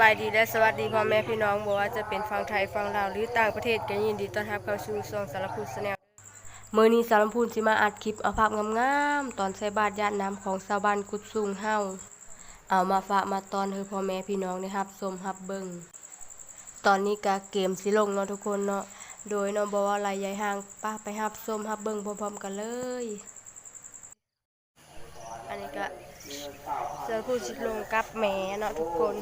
ສະບາຍດີ ແລະ ສະຫວັດດີພໍ່ແມ່ພີ່ນ້ອງ ບໍ່ວ່າຈະເປັນຝັ່ງໄທ ຝັ່ງລາວ ຫຼື ຕ່າງປະເທດ ກໍຍິນດີຕ້ອນຮັບເຂົ້າສູ່ຊ່ອງສາລະພູ Channel. ມື້ນີ້ສາລະພູຊິມາອັດຄລິບເອົາພາບງາມໆ ຕອນໃສ່ບາດຢາດນ້ຳຂອງຊາວບ້ານກຸດສູງເຮົາ ເອົາມາຝາກມາຕ້ອນໃຫ້ພໍ່ແມ່ພີ່ນ້ອງໄດ້ຮັບຊົມຮັບເບິ່ງ. ຕອນນີ້ກະເກມຊິລົງເນາະທຸກຄົນເນາະ. ໂດຍເນາະ ບໍ່ເວົ້າຫຼາຍຢາຍຫ່າງ ປະ ໄປຮັບຊົມຮັບເບິ່ງພ້ອມໆກັນເລີຍ. ອັນນີ້ກະເສື້ອຜູ້ຊິລົງກັບແມ່ເນາະທຸກຄົນ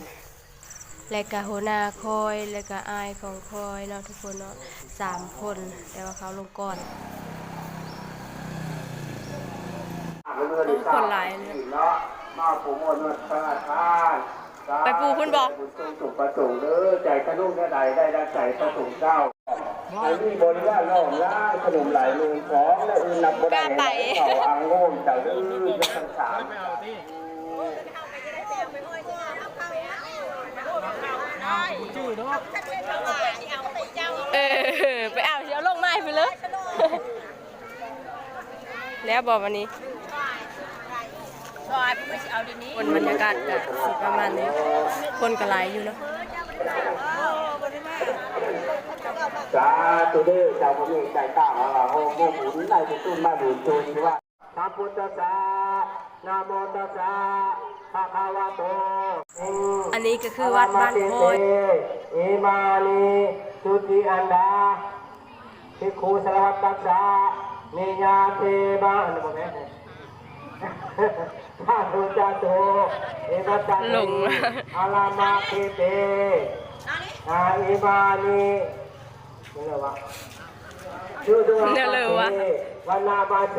ແລະກະຫົວໜ້າຂ້ອຍ ແລະກະອ້າຍຂອງຂ້ອຍເນາະທຸກຄົນເນາະ ສາມຄົນ ແຕ່ວ່າເຂົາລົງກ່ອນ. ໂອ້ ຄົນຫຼາຍເລີຍ. ໄປປູ່ພຸ້ນບໍ່? ໃຈຂະນຸງແນວໃດ ໄດ້ດັ່ງໃຈປະສົງເຈົ້າ. ໃຫ້ມີບໍລິວານລ້ອມຫຼາຍ ຂະໜົມຫຼາຍໝື່ນຂອງ ແນວອື່ນນັບບໍ່ໄດ້ ໃຫ້ໄດ້ເຂົ້າອັງໂງນເຈົ້າເດີ ທັງສາມ. ເອີ ໄປເອົາ ຊິເອົາລົງມາໃຫ້ເພິ່ນເລີຍ. ແລ້ວບໍ່ບັດນີ້? ຄົນ ບັນຍາກາດກະຊິປະມານນີ້ ຄົນກະຫຼາຍຢູ່ເນາະ. ສາທຸເດີ ເຈົ້າຜູ້ມີໃຈກ້າ ເຮົາວ່າໂຮມບຸນໃນບຸນມາບຸນໂຊຍທີ່ວ່າ ນະໂມຕັດສະ ນະໂມຕັດສະ ພະຄະວະໂຕ. ອັນນີ້ກະຄືວັດບ້ານໂພຍ ອິມານິ ສຸຈິອັນດາ ພິກຂຸ ສາລະວັດຕັດສະ ນິຍາເທມະ ອັນນີ້ບໍ່ແມ່ນເດ້ ພະໂຕຈາໂຕ ເອວັດສະ ອາລາມະເຄເຕ ອາ ອິມານິ ແນວເລີວະ ແນວເລີວະ ວັນນາມາເສ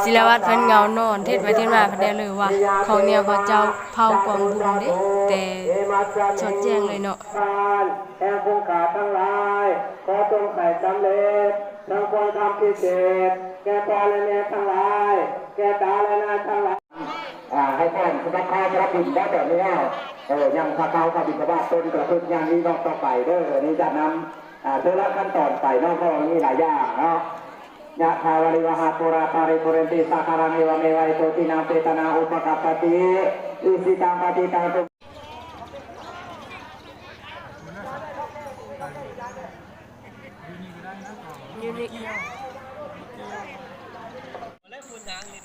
ສິລະວັດເພິ່ນເຫງົານອນ ເທດໄປເທດມາເພິ່ນແນວເລີວະ ຂອງແນວເຂົາເຈົ້າເຜົ່າກວາງບຸນເດ້ ແຕ່ສອດແຈ້ງເລີຍເນາະ. ທ່ານແຫ່ງຄົງຄາທັງຫຼາຍ ຂໍຈົ່ງໃຫ້ສຳເລັດ ທັງຄວາມທຳພິເສດ ແກ່ພໍ່ແລະແມ່ທັງຫຼາຍ ແກ່ຕາແລະຍາຍທັງຫຼາຍ. ອ່າ ໃຫ້ພ້ອມສຳລັບເຂົ້າສຳລັບບິນໄດ້ແບບນີ້ແລ້ວ ເອີ ຍັງພາເຂົ້າ ພາບິນທະບາດ ຕົ້ນກະລະພຶດ ຍ່າງນີ້ນອກຕໍ່ໄປເດີ ນີ້ຈະນຳ ອ່າ ເທື່ອລະຂັ້ນຕອນໄປເນາະ ເພາະວ່າມີຫຼາຍຢ່າງເນາະ. ຍະຖາວາລິວະຫາປູລາ ປາລິປູເຣນຕິ ສາຄະລັງ ເອວະເມວະ ອິໂຕ ທິນນາ ເປຕານັງ ອຸປະກັບປະຕິ ອິຊິຕັງ ປະຕິຕັງ ຕຸມ ຢູ່ນີ້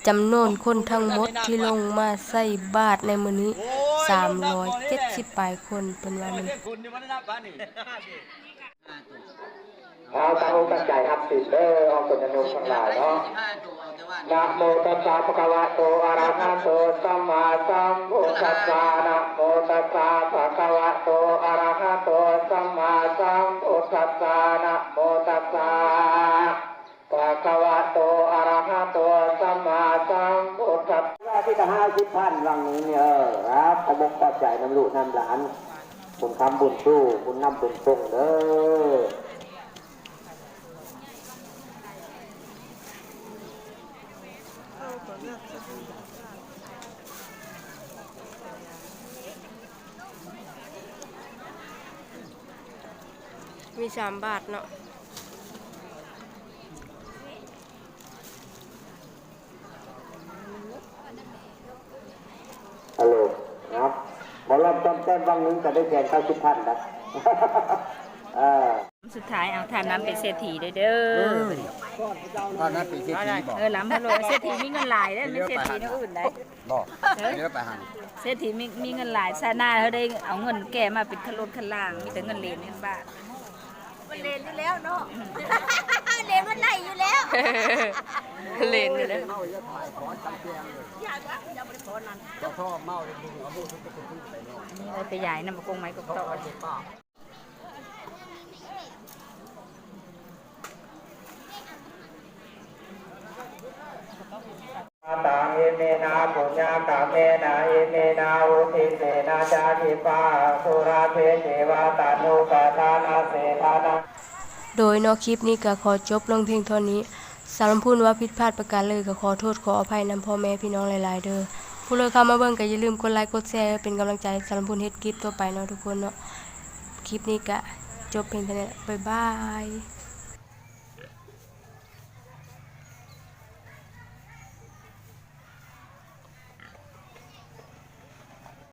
ຈຳນວນຄົນທັງໝົດທີ່ລົງມາໃສ່ບາດໃນມື້ນີ້ ສາມຮ້ອຍເຈັດສິບປາຍຄົນ ເພິ່ນວ່ານີ້. ເອົາ ຕັ້ງອົກຕັ້ງໃຈຮັບສິນເດີ ອອກຕົນຍາດໂຍມທັງຫຼາຍເນາະ. ນະໂມຕັດສະ ພະຄະວະໂຕ ອະລະຫະໂຕ ສຳມາສຳພຸດທັດສະ ນະໂມຕັດສະ ພະຄະວະໂຕ ອະລະຫະໂຕ ສຳມາສຳພຸດທັດສະ ນະໂມຕັດສະ ພະຄະວະໂຕ ອະລະຫະໂຕ ສຳມາສຳພຸດທັດສະ. ທີ່ກະຫ້າສິບພັນ ຫຼັງໜຶ່ງນີ້ ເອີ ຂອບອົກຂອບໃຈນຳລູກນຳຫຼານ ບຸນຄຳບຸນຊູ ບຸນນຳບຸນຊົງເດີ. ມີສາມບາດເນາະ. ຮັລໂຫຼ ເນາະ ໝໍລຳຕ້ອມແຕ້ມວັງໜຶ່ງກະໄດ້ແສນເກົ້າສິບພັນນະ ເອີ. ສຸດທ້າຍ ເອົາ ທ່ານນຳເປັນເສດຖີເດີ ເດີ. ອືມ ທ່ານນຳເປັນເສດຖີບໍ? ເອີ ລຳເຮົາໂລດ ເສດຖີມີເງິນຫຼາຍເດີ ແມ່ນເສດຖີແນວອື່ນໃດ໋. ບໍ່ ເອີ ເດີ ໄປຫັ້ນ ເສດຖີມີ ມີເງິນຫຼາຍ ຊາດໜ້າເຮົາໄດ້ເອົາເງິນແກ່ມາເປັນຄັນລົດຄັນລາງ ມີແຕ່ເງິນເລນເງິນບາດ. ມັນເລນຢູ່ແລ້ວເນາະ ເລນມັນໄດ້ຢູ່ແລ້ວ ເລນຢູ່ແລ້ວ. ເອົາໄປຢາຍນຳບັກກົງໄມ້ກົກຕອກ. ຕາ ເອເມນາ ປຸນຍະກຳເມນາ ເອເມນາ ອຸທິເສນະ ຈາຕິປະຫາງ ສຸລາເພ ເຈວະ ຕະນຸປາທານະເສທານະ. ໂດຍເນາະ ຄລິບນີ້ກະຂໍຈົບລົງພຽງເທົ່ານີ້. ສາວລຳພູນວ່າຜິດພາດປະການໃດກະຂໍໂທດຂໍອະໄພນຳພໍ່ແມ່ພີ່ນ້ອງຫຼາຍໆເດີ. ຜູ້ໃດເຂົ້າມາເບິ່ງກະຢ່າລືມກົດໄລກົດແຊ ເພື່ອເປັນກຳລັງໃຈໃຫ້ສາວລຳພູນເຮັດຄລິບຕໍ່ໄປເນາະທຸກຄົນເນາະ. ຄລິບນີ້ກະຈົບພຽງເທົ່ານີ້ແຫຼະ ບາຍບາຍ.